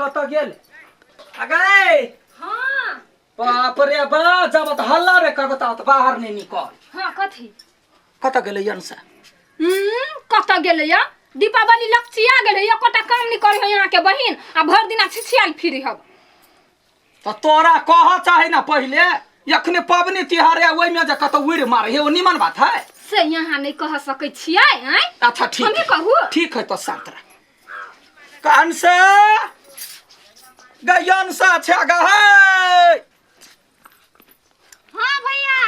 कतऽ गेल अगे? हाँ। बाप रे बा, जब त हल्ला रे करब त बाहर नहीं निकल। हाँ, कथी? कतऽ गेलै अंशा? कतऽ गेलै या? दीपावली लपचिया गेलै, एकोटा काम नहीं करे है यहाँ के बहिन, आ भर दिना छिछियाल फिरी हब। त तोरा कह चाही ना पहिले, एखने पबनी तिहार है, ओहिमे जे कतौ उड़ि मारे है, ओ निमन बात है? से यहाँ नहीं कह सकै छियै आँय? अच्छा ठीक हमे है। कहू? ठीक है, तो शांत रह। कंसे गयन सा छे गहे। हाँ भैया।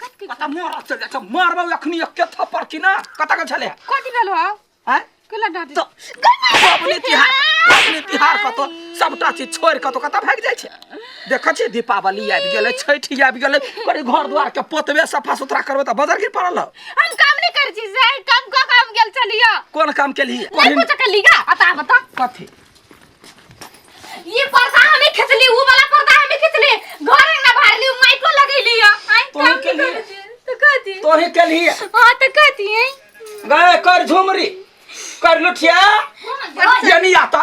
कत मार चल जा, मारबौ एखनी एके थप्पड़ की ना। कत के छले? कथी भेल हो? हैं? केला डांट तो पबनी तिहार, पबनी तिहार कतो सबटा चीज छोड़ कतो कत भागि जाइ छै? देखै छी दीपावली आबि गेलै, छठि आबि गेलै, करी घर द्वार के पोतबे सफा सुथरा करबै तऽ बजर गिर पड़ल हौ। हम काम नहीं कर छी से काम क काम गेल चलियो। कोन काम केलही? नहीं कुछ के लीगा बता बता। कथी? ये पर्दा हमें खिंचली, वो वाला पर्दा हमें खिंचली, घर ना बाहर ली, माइको लगैली है। आई तोही काम केलही? नहीं करै छी। तो कथी? तोही केलही? हां तो कथी है? गए कर झुमरी कर लुठिया ये नहीं आता।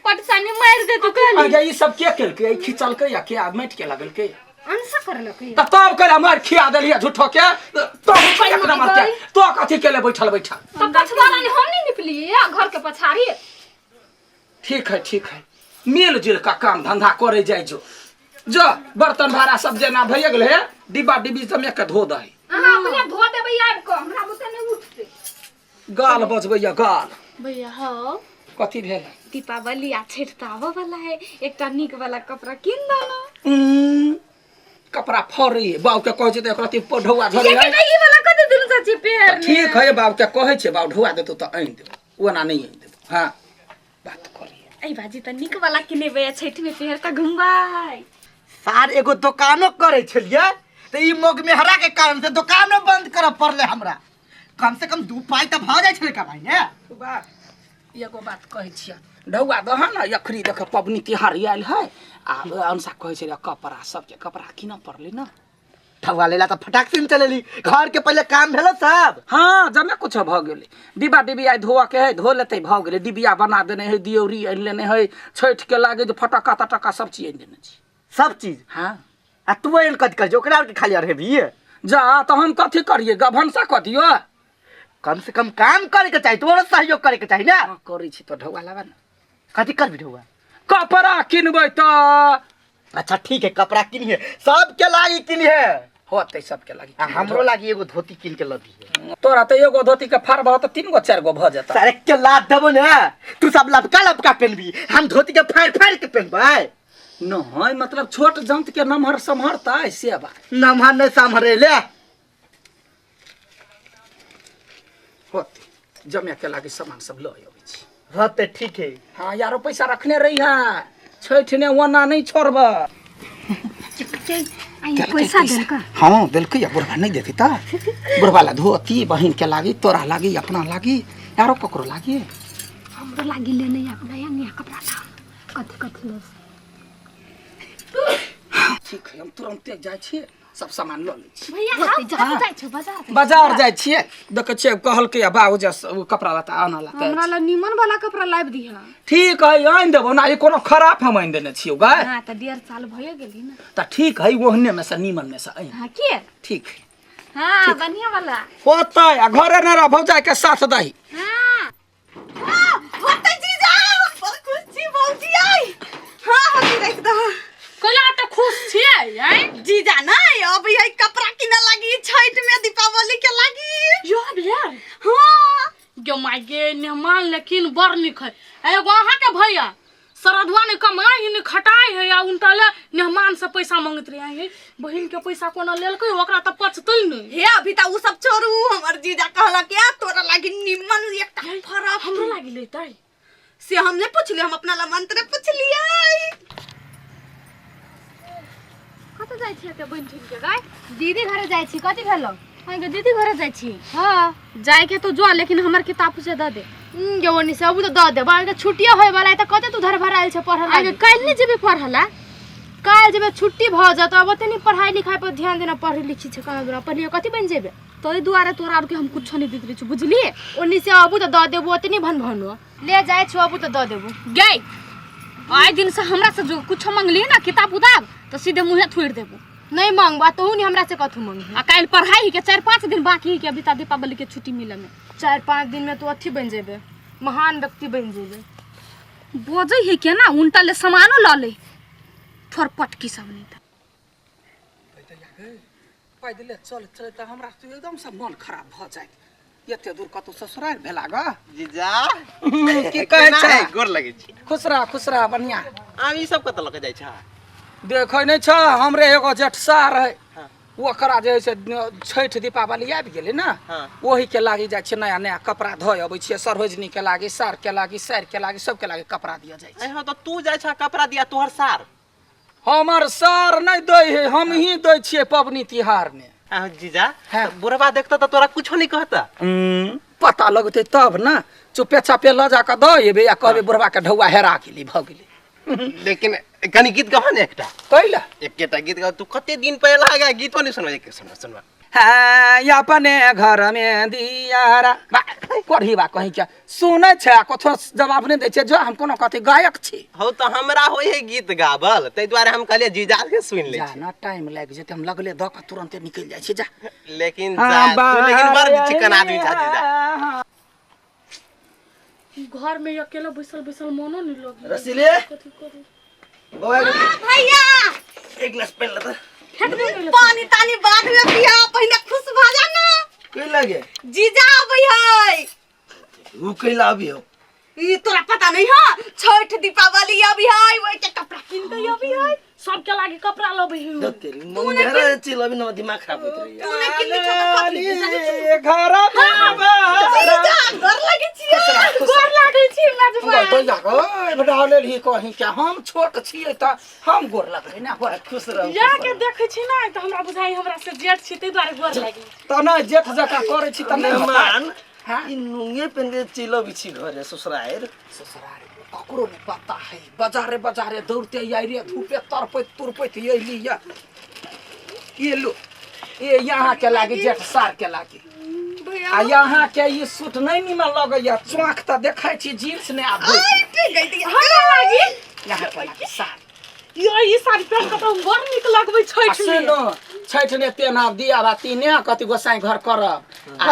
पटसानी मार दे तू कहली। अरे ई सब के केलकै? ई खिंचलकै या के माटि के लगलकै? अनसा करलकै। त तब कर मार खिया देलियै झूठो के तो एक नंबर के तो कथी केले बैठल बैठल? तो पछवाड़ा नहीं हम नहीं निपलिए या घर के पछाड़ी। ठीक है ठीक है, मिल जुल का काम धंधा करे जाय जो जो बर्तन भाड़ा सब जेना भइए गेलै है, डिब्बा डिब्बी सब के धो दही। अहाँ अपने धो देबै आबि कऽ, हमरा बुते नहि उठतै। गाल बजबैया गाल। भैया हौ। कथी भेल? दीपावली आ छठि तऽ आबऽ वाला है, एकटा नीक वाला कपड़ा कीन दऽ ना। कपड़ा फड़ी बाबू के कहै छै तऽ एकरा ती ढौआ झड़ै ये है। के ई वाला कते दिन से छी पेर। ठीक है, बाबू के कहै छै, बाबू ढौआ देतौ तऽ आनि देबौ, ओना नहि आनि देबौ। हाँ बात करिए। ऐ बाजी तऽ नीक वाला किनेबै आ छठि में पेर कऽ घुमबै। सार एगो दोकानो करै छलियै तऽ ई मोग मेहरा के कारण से दोकानो बंद करऽ पड़लै हमरा। कम से कम 2 पाइ तऽ भऽ जाइ छलै कमाइ ने। बात एगो बात कहै छियै, ढौआ दह ने, अखनी देख पबनी तिहार आयल है आ अंशा कहै छै कपड़ा सबके कपड़ा कीनऽ पड़लै ने। ढौआ लेला तऽ फटाक से चलेली, घर के पहिले काम भेलो सब। हाँ जमे कुछ भऽ गेलै, डिब्बा डिब्बी आइ धोअ के है, धो लेतै भऽ गेलै। डिबिया बना देने है, दियौरी आनि लेने है, छठि के लागे जे फटक्का तटक्का सब चीज आनि देने छी। सब चीज? हाँ। आ तू एहन कथी करै छी? ओकरा आरके खाली अरहेबही? जा तऽ हम कथी करियै, गभनसा कऽ दियौ? कम से कम काम करे के चाही, तोरो सहयोग करे के चाही ना। हाँ, करै छी तऽ ढौआ लाबे ने। कथी करबी ढौआ? कपड़ा किनबै तऽ। अच्छा ठीक है, कपड़ा किनिहे, सबके लागी किनिहे। होतै सबके लागी। आ हमरो लागी एगो धोती किन के ल दिहे। तोरा तऽ एगो धोती के फाड़बह तऽ 3 गो 4 गो भऽ जेतौ। सारे के लाद देबो ने, तू सब लपका लपका पेनबी, हम धोती के फाड़ फाड़ के पेनबै। नहीं मतलब छोट जंत के नमहर सम्हरतै से बात। नमहर नहीं सम्हरे ले। होतै जमे के लागी सामान सब लऽ अबै छी। होतै ठीक है। हाँ यारो पैसा रखने रही है, छठि ने ओना नहीं छोड़ब। पैसा देलका? हाँ देलकै, या बुढ़बा नहीं देती तऽ बुढ़बा ला धोती बहिन के लागी, तोरा लागी, अपना लागी, यारो ककरो लागी। हमरो लागी लेने आब नया नया कपड़ा था। कथी कथी ले? ठीक है, हम तुरंते जाइ छियै, सब सामान लऽ लै छी। भैया हम कतऽ जाइ छौ? बाजार? बाजार जाइ छियै, देखै छियै कहलकै आ बाबू जे ओ कपड़ा लत्ता आनऽ ला। हमरा ला नीमन वाला कपड़ा लाबि दिहा। ठीक है, आनि देबौ ना, ई कोनो खराब हम आनि देने छियौ गाय। हाँ तऽ 1.5 साल भए गेली ना। तऽ ठीक है, ओहने में से नीमन में से आनि। हाँ के? ठीक है। हाँ बढ़िया वाला। होतै आ घरे न रह, भौजाई के साथ दही। हाँ। होतै जीजा, हम बड़ खुश छी भौजी आई। हाँ होतै राखि दह। कैला तऽ खुश छियै आँय? जीजा नहीं अब यही कपड़ा किने लागी छठ में दीपावली के लागी। यो यार। हाँ। गे my गे, मेहमान लेकिन बड़ नीक है। एगो अहाँके भैया सरदुआ ने कमाई ने खटाई है आ उनटा ले मेहमान से पैसा मांगैत रहे है, बहिन के पैसा कोना लेलकै ओकरा तऽ पचतै नहि। हे अभी तऽ उ सब छोड़ू, हमर जीजा कहलक या तोरा लागी निमन एकटा फरक हमरो लागी लेतै। से हम नहीं पुछलियै, हम अपना ला मंत्र पुछलियै। कतऽ जाइ छी एते बनि ठिन के गाय? दीदी घरे जाइ छी। कथी भेलौ? अहाँके दीदी घरे जाइ छी? हाँ। जाय के तो जो, लेकिन हमर किताब से दऽ दे। गे ओनी से अबू तऽ दऽ देब, अहाँके छुट्टियो होय वाला है तऽ कते तू धरभरायल छै पढ़ऽ आगे लागी? काल्हि नहि जेबै पढ़ऽ ला? काल्हि जेबै छुट्टी भऽ जायत, आब ओते नहि पढ़ाई लिखाई पर ध्यान देना, पढ़ी लिखी छै कहाँ दूरा पढ़लियै कथी बनि जेबै? ताहि दुआरे तोरा आरके हम कुछो नहि दैत रहै छी, बुझलियै? ओनी से अबू तऽ दऽ देबू, ओते नहि भन भनो ले जाइ छौ, अबू तऽ दऽ देबू। गै आइ दिन से हमरा से जो कुछो मंगली ना किताब उताब तो सीधे मुँहे थोड़ि देबो। नहीं मांगबा तो नहीं हमरा से कथू मांगी। आ काल्हि पढ़ाई के 4-5 दिन बाकी है कि अभी ता दीपावली के छुट्टी मिले में। 4-5 दिन में तो अथी बन जेबे, महान व्यक्ति बन जेबे। बजै है केना उनटा ले सामानो ल ले ठोर पटकी सब नहीं था। पैदले चल चल त हमरा तो एकदम से मन खराब भ जाए। एते दूर कतौ ससुराल भेला ग जीजा की कहै छै? गोर लगै छी। खुश रह खुश रह बढ़िया। आम ई सब कतऽ लऽ के जाइ छ? देखै नहि छ हमरे एगो जेठसा रहै ओकरा जे है से छठि दीपावली आबि गेलै ने ओही के लागी जाइ छियै, नया नया कपड़ा धोइ अबै छियै, सरोजनी के लागी, सार के लागी, सारि के लागी, सबके लागी कपड़ा दिया जाइ छै। हँ तऽ तू जाइ छ कपड़ा दिया, तोहर सार? हमर सार नहि दै है, हमही दै छियै पबनी तिहार मे। जीजा बुढ़वा देखता तऽ तोरा कुछो नहीं कहता? पता लगतै तब ना, चुपे चापे लऽ जाकऽ दऽ एबै आ कहबै बुढ़वा के ढौआ हेरा गेली भऽ गेली। लेकिन कनी गीत गवा ने एकटा। कैला? एकेटा गीत गा, तू कते दिन पहले आगा गीतो नहीं सुनवा, एक सुनवा सुनवा। हाँ, अपने घर में दियारा कढ़ी बा कहीं क्या सुनै छै आ कथो जवाब नहीं दै छै, जो हम कोनो कथी गायक छी। हौ तऽ हमरा होइ है गीत गाबल, ताहि दुआरे हम कहलियै जीजा के सुनि लै जा छी। ना टाइम लागि जेतै, हम लगले दऽ कऽ तुरन्ते निकलि जाइ छी जा। लेकिन जा, तू लेकिन बड़ चिकन आदमी छा जीजा। घर में अकेला बैसल बैसल मनो नहीं लगे। रसीले कथी करू? बौआ भैया एक गिलास पानि लऽ तऽ। पानी तानी बाद में पिया, पहिने खुश भ जा ना। कै लगे? जीजा आबै है। उ कैला अभी हो? ई तोरा पता नहीं है, छठ दीपावली अभी है, ओइ के कपड़ा किन के अभी है। सबके लागे कपड़ा लबै है। दो तेरी मम्मी मेरा चिल अभी ना दिमाग खराब होत रही। तू ने किन छो त कथी? घर में जीजा घर लगे छियै, गोर लागै छी मेजबान। कहीं क्या हम छोट छियै तऽ हम गोर लगबै ना। खुश रह। या के देखै छी ना तऽ हमरा बुझाइ हमरा से जेठ छी ताहि दुआरे गोर लागि। तऽ नहि जेठ जकाँ करै छी तऽ नहि मेहमान हाँ? ई नुंगे पेन चिल अभी छी घरे ससुराल। ससुराल ककरो नहीं पता है, बाजारे बाजारे दौड़ते आइरे धूपे तरपैत तुरपैत अयली या ये लो ये यहाँ के लागी जेठ सार के लागी आ यहाँ के ई सूट नहीं निमन लगैया, चौक तऽ देखै छी जींस नहि आबै यहाँ के लागी सार। यो ई साड़ी पहिन कऽ तऽ हम बड़ नीक लगबै आ छठि में। सुनो छठि ने पेनहब दिया बाती ने कथी गोसाई घर करब आ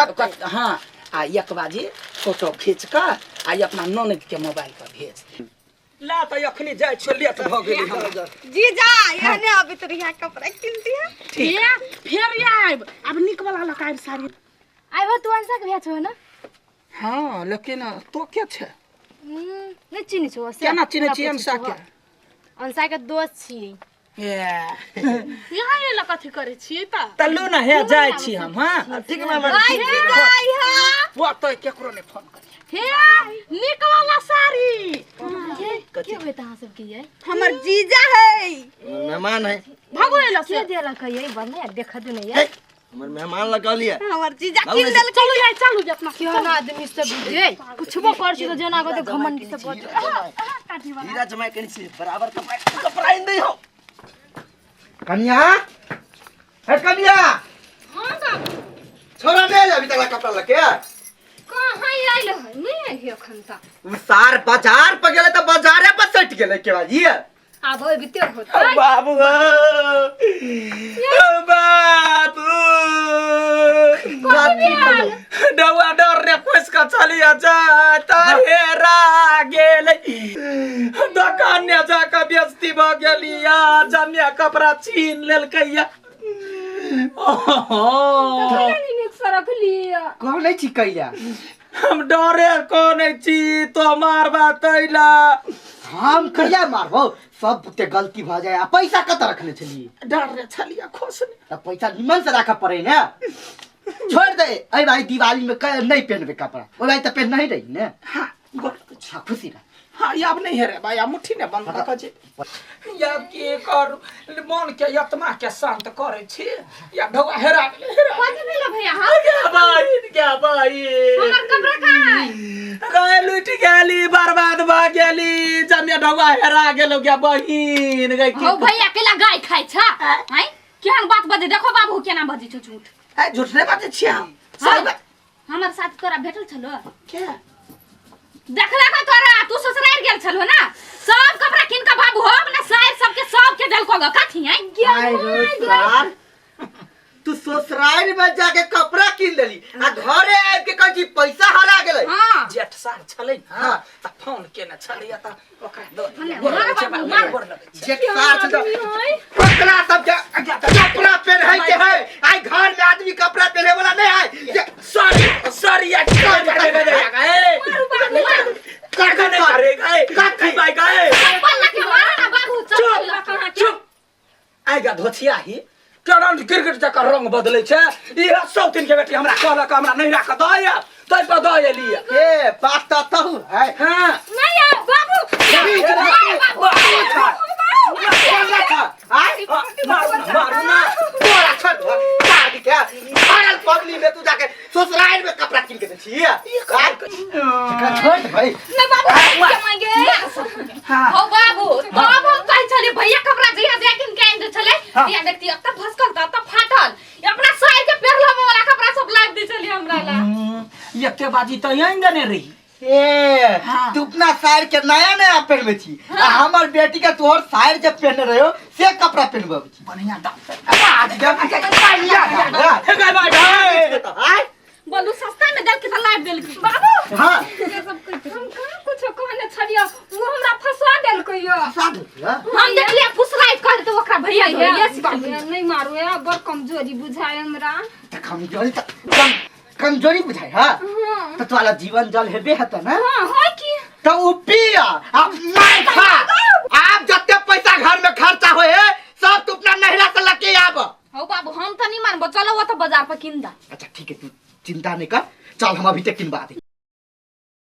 हाँ आ एक बाजी फोटो खींच कऽ आ अपना ननद के मोबाइल पर भेज दे। ला तऽ अखनी जाइ छियो लेट भऽ गेली हमरा। जीजा एहने अबैत रहिया कपड़ा किन दिया। ये फेर आयब आब नीक वाला लऽ कऽ आयब साड़ी। आइबो तू अंशा के भैया छौ ना? हाँ लेकिन तो के छै? नहीं चिन्है छौ से। केना चिन्है छी अंशा के? अंशा के दोस्त छियै। यहाँ एला कथी करै छियै तऽ? तल्लू ना हे जाइ छी हम। हाँ ठीक मेहमान। आई जीजा आई है। वो तो केकरो नहीं फोन करी। हे नीक वाला साड़ी। के होइत अहाँ सबके ये? हमर जीजा है। मेहमान है। भागो एला से। के देलक ये बढ़िया देख दू नहीं ये। हमर मेहमान लगलिए। हमर जीजा किन देलक। चलू यार चलू जे अपना केहन आदमी सब गे कुछबो कर छी तऽ जेना कहते घमंड से बज। हीरा जमाई कनी छी बराबर कपड़ा कपड़ा इन they हो। कन्या हे कन्या। हां बाबू छोरा नहीं अभी तक कपड़ा लके कहाँ आइल है? नहीं आइल अखन तक। उ सार बाजार पर गेले त बाजारे पर सट गेले के बाजी। आब अबिते होतै। बाबू बाबू डौआ डर रे खोसि कऽ चलिया जा तऽ हेरा गेलै दोकान ने जा कऽ बेइज्जती भऽ गेली आ जमिया कपड़ा छीन लेलकै या। ओहो नीक से रखलियै। कहै नै छी कैया हम डरे कोने छी तो मारबा तैला। हम कहिया मारबो? सब बुते गलती भ जाए। आ पैसा कत रखने छली? डर रे छलिया खोसने। त पैसा निमन से राख पड़े ने। छोड़ दे ए भाई दिवाली में नहीं पहनबे कपड़ा। ओ भाई त पहन नहीं रही ने। हां गोर हाँ खुशी रह। हाँ आब नहीं है रे भाई, आब मुट्ठी ने बंद रख जे। या की कर मन के आत्मा के शांत करे छी या ढौआ हेरा गेलै हेरा। कथी भेलो भैया? हां क्या बहिन क्या बहिन हमर कपड़ा कहाँ है? गए लुटि गेली बर्बाद भ गेली जमिया ढौआ हेरा गेलो क्या बहिन गई की। हौ भैया केला गाय खाइ छ हैं केहन बात बजे? देखो बाबू केना बजै छौ झूठ। ए झूठ नहीं बाजै छियै हम। सही बात। हमर साथ तोरा भेटल छलो के? देखला का तोरा तू ससुराल गेल छलो ना सब कपड़ा किन के बाबू हो अपना साइड सबके सबके देल को कथी है आइ रो सार, तू ससुराल में जाके कपड़ा किन लेली आ घरे आबि के कहै छी पैसा हरा गेलै। हां जेठ सार छलै ना हाँ। त फोन केने छलै त ओकरा दऽ हले, गोर लगै छै मार बाबू, मार। गोर लगै छै। जेठ सार छै तऽ कपड़ा सब के कपड़ा पेन्है के है। आइ घर में आदमी कपड़ा पेन्है वाला नहीं है। सॉरी सॉरी यार चुप आइगा धोथिया ही टरन क्रिकेट जकर रंग बदलै छै। इह सौतिन के बेटी हमरा कहलक हमरा नहीं राख दऽ तै पर दऽ एली। ए बात तऽ तहु है। हां नहीं है बाबू। मारू ना तोरा छठ काट के भरल पबनी में तू जाके ससुराल में कपड़ा किन के दै छी। एकरा छोड़ दे भाई। नहीं बाबू के मांगे। हो बाबू तब हम कहै छली भैया कपड़ा जहिया जे किन के आनि दै छलै तहिया देखती अब त भसकल त अब फाटल अपना साइड के पेरला वाला कपड़ा सब लाइब दै छली हमरा ला। एते बाजी त आनि देने रही। ए तू अपना साइड के नया नया पहनबे छी आ हमर बेटी के तोहर साइड जे पहनने रहो से कपड़ा पहनबे छी। बढ़िया दाम पे। आज जब हे गाय भाई। बोलू सस्ता में देल के त लाइब देल बाबू। हां हम कहाँ कुछो कहने छलियै वो हमरा फंसा देलकै यो। साधु हम देखलियै फुसराइत कर दे ओकरा भैया ये बाबू नहीं मारू ये बड़ कमजोरी बुझाय हमरा। त कमजोरी त कमजोरी बुझाय। हां त तोरा जीवन जल हेबे हत ना। हां होय की त उ पिया आ मार खा। आप जते पैसा घर में खर्चा होए है सब तू अपना नहिरा से लके आब। हो बाबू हम त नहीं मानबो चलो वो त बाजार पर किन दा। अच्छा ठीक है तू चिंता नहीं कर चल हम अभी तक किनबा दे।